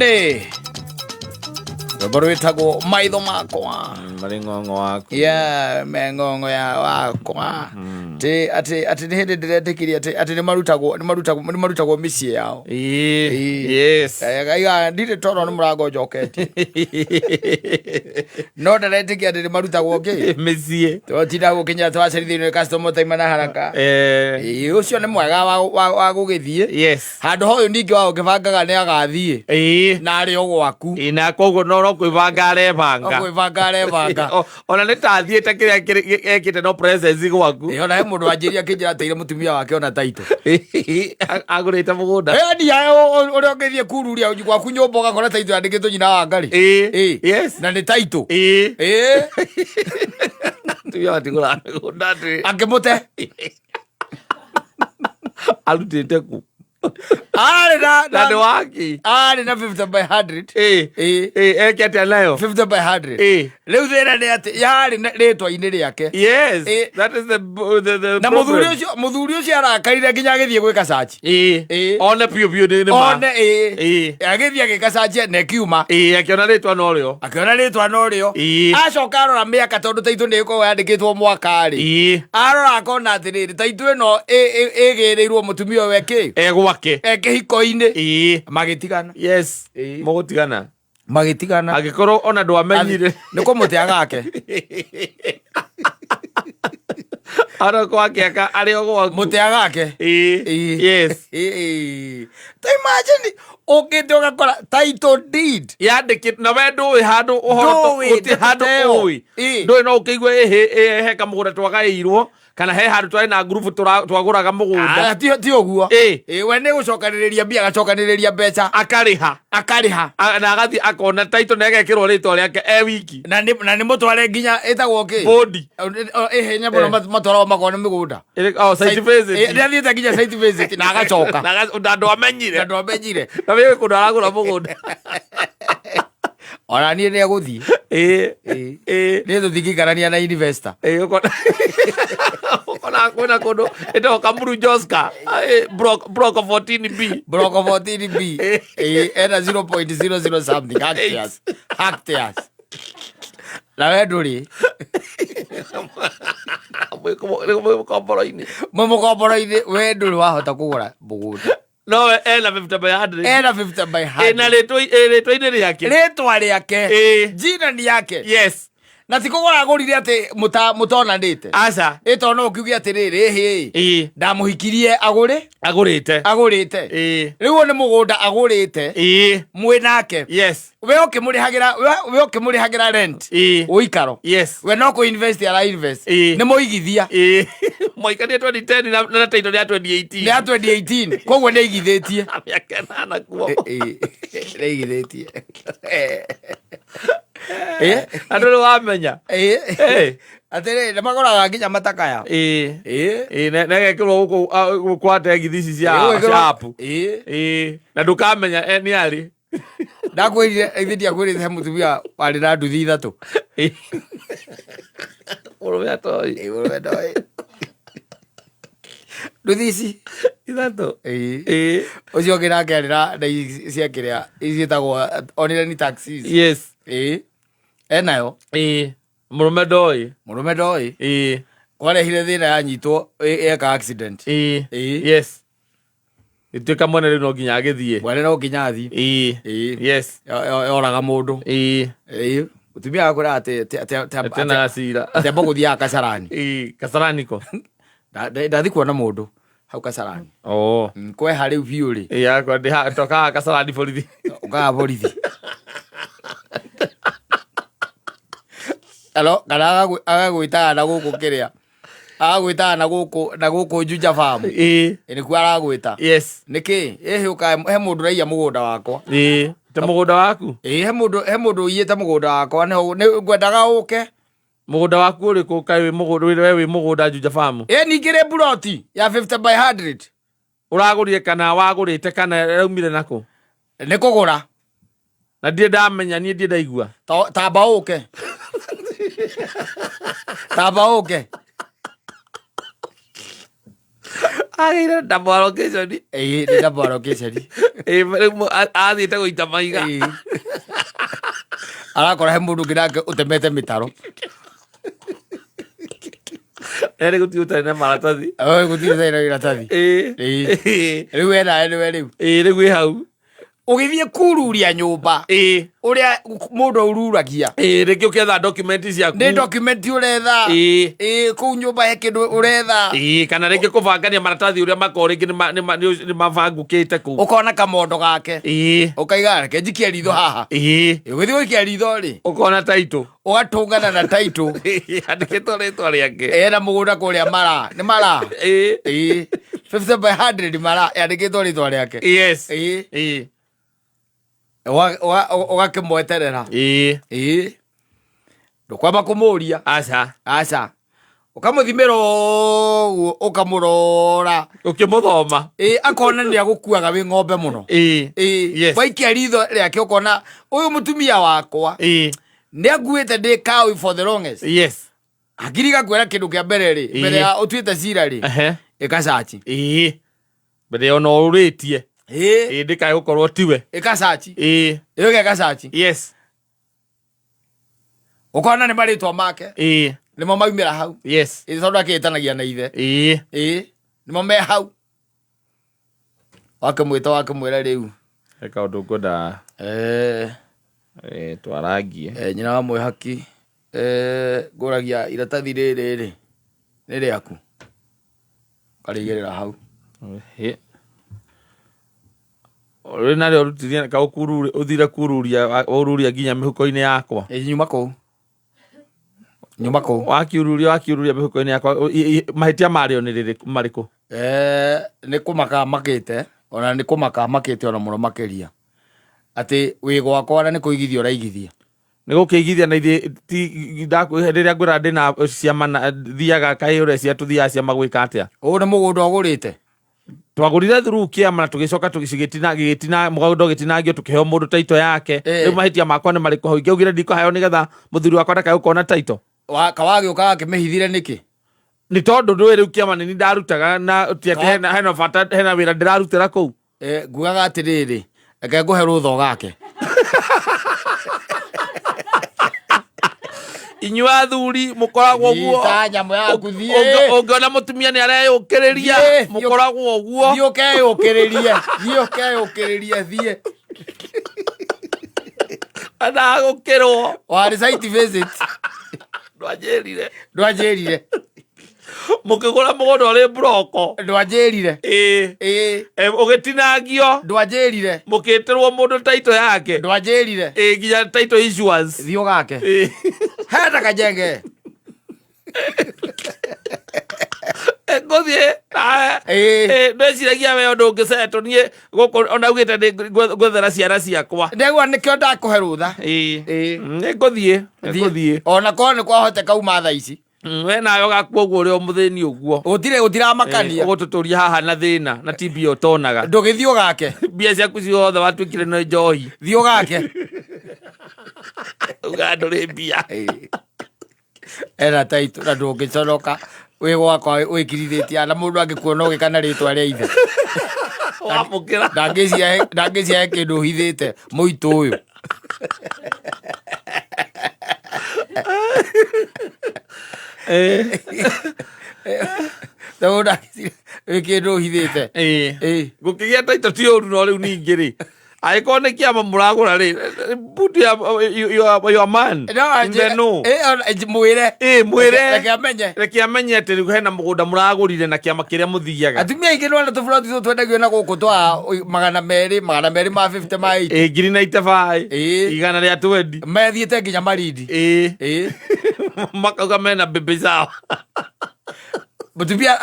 Nĩ rwĩmbo rwĩtagwo Maitho Makwa. Marĩ ng'ong'o waku. Yeah, me ng'ong'o ya wakwa. Ti atĩ nĩ hĩndĩ ndĩretĩkirie atĩ nĩ marutagwo mĩciĩ yao. Ĩĩ. Yes. Aiga ndirĩ toro nĩ mũrango njoketie, no ndaretĩkia atĩ nĩ marutagwo kĩ. Mĩciĩ. Twatinda gũkinya twacerithĩirio nĩ customer taima na haraka. Ĩĩ, ũcio nĩ mwega wa gũgĩthiĩ handũ ha ũyũ. Ningĩ wa ũkĩbangaga nĩ agathiĩ na arĩ o gwaku. Ĩĩ, na koguo no kwĩbanga arebanga. Kwĩbanga arebanga. Ona nĩ ta athiĩte kĩrĩa ekĩte no presence gwaku. Ĩĩ, ona he mũndũ wanjĩria akĩnjĩra ateire mũtumia wake ona taito. Agũrĩte mũgũnda. Enia ũrĩa ũngĩthiĩ kururia gwaku nyũmba ũgakora taito yandĩkĩtwo nyina wa Ngarĩ. Na nĩ taito. Ĩĩ. Atumia matigũraga mĩgũnda atĩ. Akĩmũte. Arutĩte ku? Arĩ na Na nĩ waki. Arĩ na 50 by 100. Ĩĩ. Ĩĩ, eke atĩa nayo? 50 by 100. Rĩu thĩna nĩ atĩ yarĩ rĩtwa-inĩ rĩake. That is the Na problem. Mũthuri ũcio arakarire nginya agĩthiĩ gwĩka search. One biũ biũ nĩ ma. One ĩĩ. Agĩthiĩ agĩka search na ĩkiuma. Ĩĩ, akĩona rĩtwa norĩo. Akĩona rĩtwa norĩo. Acoka arora mĩaka, tondũ taitũ nĩ ĩkoragwo yandĩkĩtwo mwaka rĩ. Arora akona atĩrĩrĩ, taitũ ĩno ĩgĩrĩirwo mũtumia ũyũ ekĩ E gwake. E kĩhiko-inĩ. Magĩtigana. Mũgũtigana. Magĩtigana. Angĩkorwo ona ndwamenyire. Nĩ kũmũte agake. Ona gwake arĩ o gwaku. Mũte agake. Ĩĩ. Ta imagine ũkĩte ũgakora title deed. Yandĩkĩtwo na we ndũĩ handũ ũhoro Ndũĩ, gũtirĩ handũ ndeto ĩyo. ũĩ. Ndũĩ no ũkĩigue ĩhĩ ĩ, he kamũgũnda twagaĩirwo kana he handũ twarĩ na ngurubu twagũraga mũgũnda. Ah, ti ũguo. Ĩĩ, we nĩ gũcokanĩrĩria mbia, agacokanĩrĩria mbeca. Akarĩha. Akarĩha. Na agathiĩ akona title na egekĩrwo rĩtwa rĩake e wiki. Na nĩ mũtware nginya ĩtagwo kĩ? Bodi. Ĩhenya mũno. Matwaragwo makona mĩgũnda. Oh, site visit. Nĩ athiĩte nginya site visit na agacoka. Na ndwamenyire. Na ndwamenyire. Na wĩ kũndũ aragũra mũgũnda. Ona niĩ nĩ egũthiĩ. Niĩ tũtingĩikarania na investor. Ĩĩ, ũkona kwĩna kũndũ ĩtagwo Kamuru Joska, block 14B. Block 14B. Ĩĩ, ena 0.00 something hectares, hectares, na we ndũrĩ. Mwĩ mũkomboro-inĩ. Mwĩ mũkomboro-inĩ, we ndũrĩ wahota kũgũra mũgũnda. No we ena 50 by 100. Ena 50 by 100. Na 100. Rĩtwa-inĩ rĩake. Rĩtwa rĩake. Jina ni yake. Na ti kũgũra agũrire atĩ mũtonanĩte. Aca. Ĩ tondũ no ũkiuge atĩrĩrĩ, ĩhĩ, ndamũhikirie agũrĩ. Agũrĩte. Agũrĩte. Rĩu ũyũ nĩ mũgũnda agũrĩte. Mwĩ nake. We ũkĩmũrĩhagĩra, we ũkĩmũrĩhagĩra rent. Ũikaro. We no kũ invest ara invest. Nĩ mũigithia. Ĩĩ, mwaikanie 2010 na title nĩ ya 2018. Nĩ ya 2018, koguo nĩ aigithĩtie. Mĩaka 8 kuo. Ĩĩ, nĩ aigithĩtie. Ĩĩ. Andũ nĩ wamenya. Ĩĩ. Atĩrĩrĩ, nĩ magũraga nginya matakaya. Ĩĩ. Ĩĩ, na ĩgekĩrwo gũkũ kwa tegithi ici cia app. Ĩĩ, na ndũkamenya nĩ arĩ. Ndakwĩrire ithe ndiakwĩrĩte he mũtumia warĩ na nduthi ithatũ? Ĩĩ. Mũrũme atoĩ. Ĩĩ, mũrũme ndoĩ nduthi ici. Ithatũ. Ĩĩ. Ũcio ũngĩ nake arĩ na ici cia kĩrĩa ici ciĩtagwo onire ni taxis. Ĩĩ, enayo. Ĩĩ, mũrũme ndoĩ. Mũrũme ndoĩ. Kwarehire thĩna yanyitwo eka accident. Ĩĩ. Ituĩka mwene rĩu no nginya agĩthiĩ. Mwene no nginya athiĩ. Ĩĩ. Yoraga mũndũ. Ĩĩ. Mũtumia agakwĩra atĩ Atĩ cira. Atĩ amba gũthiaga Kasarani. Ĩĩ, Kasarani ko? Ndathi kuona mũndũ hau Kasarani. Oh. Kweha rĩu biũ rĩ. Ĩĩ, yakwa ndĩ tokaga Kasarani borithi. Ũkaga borithi. Alo, kana agagwĩtaga na gũkũ kĩrĩa agagwĩtaga na gũkũ Juja Farm. Nĩkuo aragwĩta. Nĩkĩ ĩhĩ ũka he mũndũ ũraiya mũgũnda wakwa. Ĩĩ, ta mũgũnda waku? Ĩĩ, he mũndũ ũiyĩte mũgũnda wakwa, nĩho nĩ ngwendaga ũke. Mũgũnda waku ũrĩkũ? Kaĩ wĩ mũgũnda, we wĩ mũgũnda Juja Farm? Ĩ, ningĩ rĩ buroti ya 50 by 100. Ũragũrire kana wagũrĩte kana yaumire nakũ? Nĩ kũgũra. Na ndirĩ ndamenya, niĩ ndirĩ ndaigua. Tamba ũke, tamba ũke. Agĩire double allocation. Ĩĩ, nĩ double allocation. Ĩĩ, rĩu athiĩte gũita mahiga. Ĩĩ. Arakora he mũndũ ũngĩ nake ũtemete mĩtaro. Erĩ gũtirĩ ũtarĩ na maratathi. Oi, gũtirĩ ũtarĩ na iratathi. Ĩĩ. Ĩĩ. Ĩĩ. Rĩu we nawe nĩwe rĩu. Ĩĩ, rĩu wĩ hau. Ũgĩthiĩ kururia nyũmba Ĩĩ. ũrĩa mũndũ aururagia. Ĩĩ, rĩngĩ ũkĩetha document ciaku. Nĩ document ũretha. Ĩĩ. Ĩĩ, kũu nyũmba he kĩndũ ũretha. Ĩĩ, kana rĩngĩ kũbangania maratathi ũrĩa makorwo rĩngĩ nĩ mabangũkĩte kũu. Ũkona kamondo gake. Ĩĩ. Ũkaiga reke njikie ritho haha. Ĩĩ. Ũgĩthiĩ gũikia ritho rĩ, Ũkona taitũ. Ũgatũngana na taitũ. Andĩkĩtwo rĩtwa rĩake. Ena mũgũnda kũrĩa mara. Nĩ mara. Ĩĩ. Ĩĩ. 50 by 100 mara yandĩkĩtwo rĩtwa rĩake. Yes. Ĩĩ. Ĩĩ. Ũgakĩmweterera. Ĩĩ. Ĩĩ. Ndũkwamba kũmũria. Aca. Aca. Ũkamũthimĩra ũguo ũkamũrora. Ũkĩmũthoma. Ĩĩ, akona nĩ agũkuaga wĩ ng'ombe mũno. Ĩĩ. Ĩĩ. Yes. Waikia ritho rĩake ũkona ũyũ mũtumia wakwa Ĩĩ. nĩ anguĩte ndĩ kawi for the longest. Yes. Hakiri igakwĩra kĩndũ kĩa mbere rĩ, mbere Ĩĩ. ya ũtuĩte cira rĩ, Ehe. ĩka search. Ĩĩ. Mbere ona ũrĩtie. Ĩĩ. Ĩĩ, ndĩkae gũkorwo tiwe. Ĩka search. Ĩĩ. Ĩĩ, ũgeka search. Yes. Ũkona nĩ marĩtwa make. Ĩĩ. Nĩmo maumĩra hau. Yes. Ĩĩ, tondũ akĩĩtanagia na ithe. Ĩĩ. Ĩĩ. Nĩmo me hau. Wakĩmwĩta wakĩmwĩra rĩu. He kaũndũ ngwenda twarangie. Nyina wa mwĩhaki, ngũragia iratathi rĩrĩ rĩ, nĩ rĩaku? Ũkarĩigĩrĩra hau. Ĩ. Rĩ narĩo ũrutithie ka ũkurure, ũthire kururia, waururia nginya mĩhuko-inĩ yakwa. Ĩ, nyuma kũu. Nyuma kũu. Wakiururia, wakiururia mĩhuko-inĩ yakwa, mahĩtia marĩo nĩ rĩrĩkũ, marĩkũ? Nĩ kũmaka makĩte, ona nĩ kũmaka makĩte ona mũno makĩria. Atĩ wĩ gwakwa na nĩ kũigithia ũraigithia. Nĩ gũkĩigithia na ithuĩ ti, ndakwĩhe rĩrĩa ngwĩra ndĩna ciama na thiaga kaĩ ũrecia tũthiaga ciama gwĩka atĩa? Ũyũ nĩ mũgũnda ũgũrĩte? Twagũrire through kĩama na tũgĩcoka tũgĩcigĩtina, gĩgĩtina, mũgũnda ũgĩtinangio tũkĩheo mũndũ taito yake. Rĩu mahĩtia makwa nĩ marĩkũ hau? Ingĩaugire ndikũheo nĩgetha mũthuri wakwa ndakae gũkona taito. Kawagĩũka gakĩmĩhithire nĩkĩ? Nĩ tondũ ndũĩ rĩu kĩama nĩ niĩ ndarutaga na ti atĩ hena bata, hena wĩra ndĩrarutĩra kũu. Ngugaga atĩrĩrĩ, reke ngũhe rũtha ũgake. Inyuĩ athuri mũkoragwo ũguo. Nyita nyamũ yaku, thiĩ. Ũngĩona mũtumia nĩ areyũkĩrĩria, Thiĩ, thiĩ. mũkoragwo ũguo. Thiĩ ũkeyũkĩrĩrie, thiĩ ũkeyũkĩrĩrie, thiĩ. Ndagũkĩrwo. Warĩ site visit. Ndwanjĩrire. Ndwanjĩrire. Mũkĩgũra mũgũnda ũrĩ mburoko. Ndwanjĩrire. Ĩĩ. Ĩĩ. Ũgĩtinangio. Ndwanjĩrire. Mũkĩtĩrwo mũndũ taito yake. Ndwanjĩrire. Ĩĩ, nginya taito issuance. Thiĩ ũgake. Ĩĩ. Henda kajenge. Ngũthiĩ nawe. Ĩĩ. Ĩĩ, ndwĩciragia we ũndũ ũngĩcetwo niĩ gũkũ ona augĩte nĩ ngwethera ciana ciakwa. Ndegwa nĩkĩo ndakũhe rũtha. Ĩĩ. Ĩĩ. Nĩngũthiĩ, nĩngũthiĩ. Ona korwo nĩ kwahoteka uma thaa ici. We nawe ũgakua ũguo ũrĩ o mũthĩni ũguo. Gũtirĩ, gũtiramakania. Ũgũtũtũria haha na thĩna na ti mbia ũtonaga. Ndũgĩthiĩ ũgake. Mbia ciaku ciothe watuĩkire nĩ njohi. Thiĩ ũgake. Uga ndũrĩ mbia. Ĩĩ. Ena taitũ na ndũngĩconoka wĩ gwakwa wĩkirithĩtie na mũndũ angĩkuona ũgĩka na rĩtwa rĩa ithe. Wamũkĩra. Ndangĩciahe kĩndũ ũhithĩte mũitũ ũyũ. Tondũ ndangĩciria wĩ kĩndũ ũhithĩte. Ĩĩ. Gũkĩgĩa taitũ ti ũru no rĩu ningĩ rĩ. Angĩkorwo nĩ kĩama mũragũra rĩ, put your man No, in the know. ona, mwĩre. Ĩĩ, mwĩre. Reke amenye. Reke amenye atĩ rĩu hena mũgũnda mũragũrire na kĩama kĩrĩa mũthiaga. Atumia aingĩ nĩwona tũburoti tũtũ twendagio na gũkũ twa magana merĩ, magana merĩ ma 50 ma 80. Ĩĩ, ngiri na itabaĩ. Ĩĩ. Igana rĩa twendi. Methiĩte nginya Malindi. Ĩĩ. Ĩĩ. Makauga mena baby shower. Mũtumia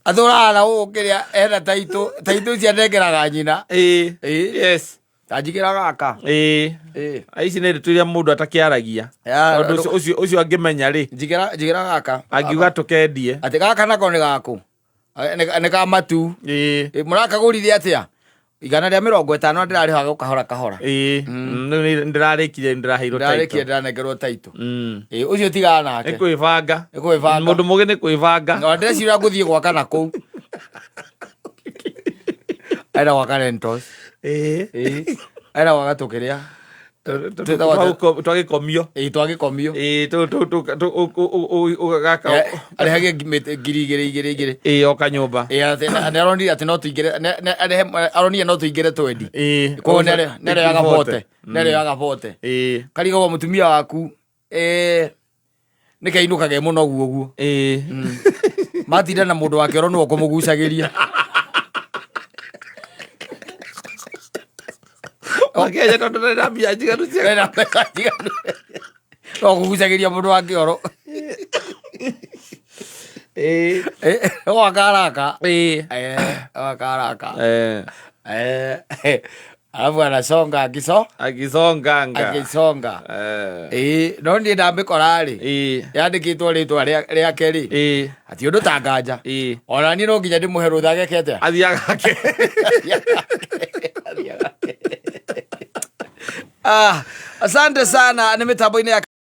atũraga na gũkũ kĩrĩa ena taitũ, taitũ ici anengeraga nyina. Ĩĩ. Ĩĩ. Yes. Ta njigĩra gaka. Ĩĩ. Ĩĩ. Ici nĩ ndeto iria mũndũ atakĩaragia. Ya, Tondũ ũcio angĩmenya rĩ. Njigĩra, njigĩra gaka. Angiuga tũkendie. Atĩ gaka nako nĩ gaku. Nĩ ka matu. Ĩĩ. Ĩ, mũrakagũrire atĩa? 150 na ndĩrarĩhaga o kahora kahora. Ĩĩ. Rĩu nĩ ndĩrarĩkirie, ndĩraheirwo Ndĩrarĩkia. title. Ndĩranengerwo title. Ĩĩ, ũcio tigana Nĩ nake. Kwĩbanga. Nĩ kwĩbanga. Mũndũ mũgĩ nĩ kwĩbanga. Na ndĩreciria ngũthiĩ gwaka na kũu ena gwaka rentals. Ĩĩ, ena gwaka tũkĩrĩa. Twagĩkomio. Ĩĩ, twagĩkomio. Ĩĩ, gaka. Arĩhagie 2,000 igĩrĩ igĩrĩ. Ĩĩ, o kanyũmba. Ĩĩ, atĩ nĩ aronire atĩ no tũingĩre aronire no tũingĩre twendi. Koguo nĩarĩoyaga bote, nĩarĩoyaga bote. Karigagwo mũtumia waku nĩke ainũkage mũno guo guo. Matinda na mũndũ wa kĩoro nĩwe ũkũmũgucagĩria. Wakenya tondũ ndarĩ na mbia njiganu cia Ena mbeca njiganu no kũgucagĩria mũndũ wa kĩoro. Waka haraka. Waka haraka. Alafu anasonga akiso Akisonganga. Akisonga. Ĩĩ, no niĩ ndamĩkora rĩ, yandĩkĩtwo rĩtwa rĩake rĩ, ati ũndũ ta nganja. Ona niĩ no nginya ndĩmũhe rũtha geke atĩa. Athiaga ake. Ah, asante sana nĩ mĩtambo-inĩ ya.